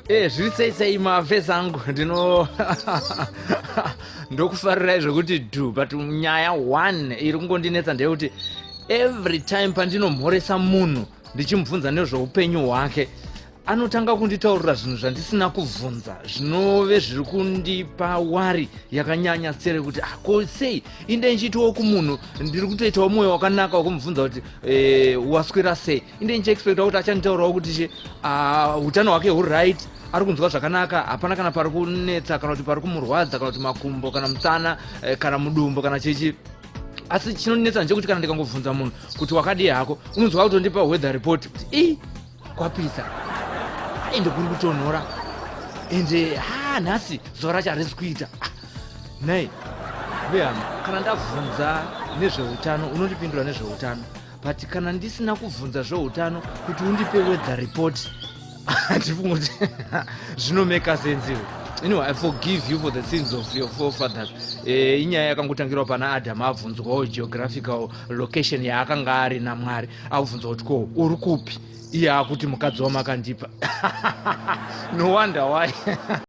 E zviri sei sei mafesi angu ndino ndokufarirai zvekuti dhu, but nyaya one iri kungondinetsa ndeyekuti every time pandinomhoresa munhu ndichimubvunza nezveupenyu hwake, anotanga kunditaurira zvinhu zvandisina kubvunza, zvinove zviri kundipa worry yakanyanya sere kuti, ah, ko sei inde nchiitiwo kumunhu ndiri kutoitawo mwoyo wakanaka wekumubvunza kuti waswera sei? Inde nchiexpecta kuti achanditaurawo kuti che ah, utano hwake huri right, ari kunzwa zvakanaka, hapana kana pari kunetsa kana kuti pari kumurwadza, kana kuti makumbo kana mutsana, kana mudumbu kana chichi. Asi chinondinetsa ndechekuti kana ndikangobvunza munhu kuti wakadii hako, unonzwa kutondipa weather report kuti i kwapisa, ende kuri kutonhora, ende ha nhasi zuva racho harisi kuita. Ah, nei vehama, kana ndabvunza nezveutano unondipindura nezveutano, but kana ndisina kubvunza zveutano kuti undipe weather report, handifungi kuti zvinomeka sense iwe. Anyway, I forgive you for the sins of your forefathers. Inyaya yakangotangirwa pana Adamu abvunzwawo geographical location yaakanga ari naMwari, akubvunzwa kuti ko uri kupi, iye akuti mukadzi wamakandipa. No wonder why.